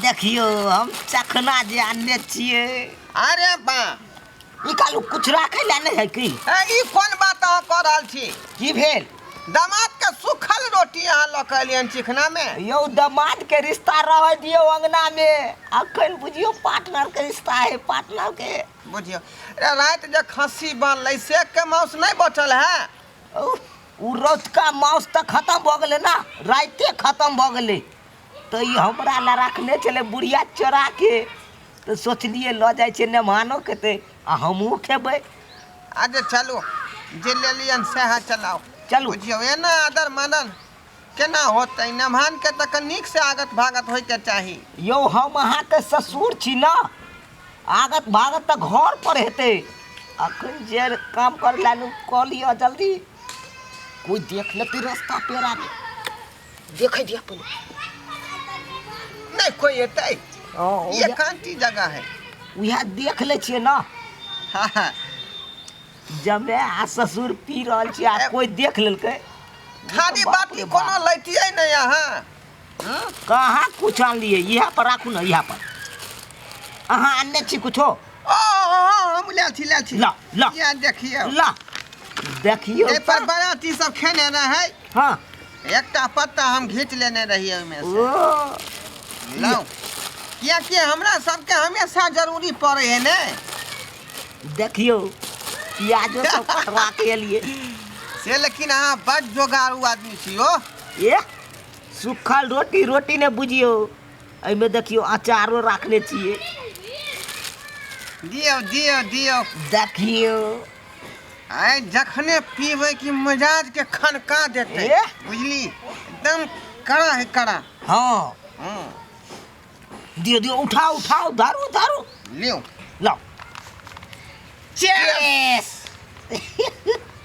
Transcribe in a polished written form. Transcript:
देखियौ हम चखना जे आनने छियै। अरे बा, ई कालू कुछ राखै लए नहि है की? ए, ई कोन बात अहाँ कऽ रहल छी? की भेल? दामाद के सुखल रोटी अहाँ लऽ कऽ एलियन चिखना में। यौ दामाद के रिश्ता रहै दियौ अंगना में, अखन बुझियौ पार्टनर के रिश्ता है, पार्टनर के। बुझियौ रे, राति जे खस्सी बनलै से के मांस नहि बचल है? ओ रौतका मांस तऽ खत्म भऽ गेलै ना, राइते खत्म भऽ गेलै। तऽ ई हमरा लए रखने छलै बुढ़िया चोरा के, तऽ सोचलियै लऽ जाइ छियै, मेहमानो खेतै आ हमहूँ खेबै। अच्छा चलू, जे लेलियन सएह चलाउ। चलू। बुझियौ एना आदर मानन केना होतै? मेहमान के तऽ नीक से आगत भागत होइके चाही। यौ हम अहाँके ससुर छी ना, आगत भागत तऽ घर पर हेतै। अखन जे काम कर लालू कऽ लिअ जल्दी, कोइ देख लेतै रास्ता पेड़ा में। देखै दिअ पहिले। नहीं कोई एतै। हँ, ये एकांती जगह है। उएह देख लै छियै ना। हाँ, हाँ। जमे आ ससुर पी रहल छी आ कोई देख लेलकै। थारी बाप बाटी रे बाप। कोनो लैतियै नहि अहाँ? हँ? कहाँ कुछ आनलियै? इएह पर राखू ने, इएह पर। अहाँ आनने छी कुछो? ओ हाँ, हम लेल छी, लेल छी। ल, ल। इएह देखियौ। ल देखियौ। एहि पर बराती सब खेने रहै। हाँ। एकटा पत्ता हम घीच लेने रहियै ओहिमे से। ओ। लौ, कियाकि हमरा सबके हमेशा जरूरी पड़ै है ने। देखियौ प्याजो सब कटवा के एलियै। से लेकिन अहाँ बड जोगाड़ू आदमी छी हो। ए सुखल रोटी, रोटी ने बुझियौ, एहिमे देखियौ अचारो राखने छियै। दियौ दियौ दियौ। देखियौ। आइ जखने पीबै कि मिजाज के खनका देतै। ए? बुझली, एकदम कड़ा है, कड़ा। हाँ। हम्म। दियौ दियौ, उठाओ उठाओ, दारू दारू। लियौ। लाओ। चेयर्स। चेयर्स।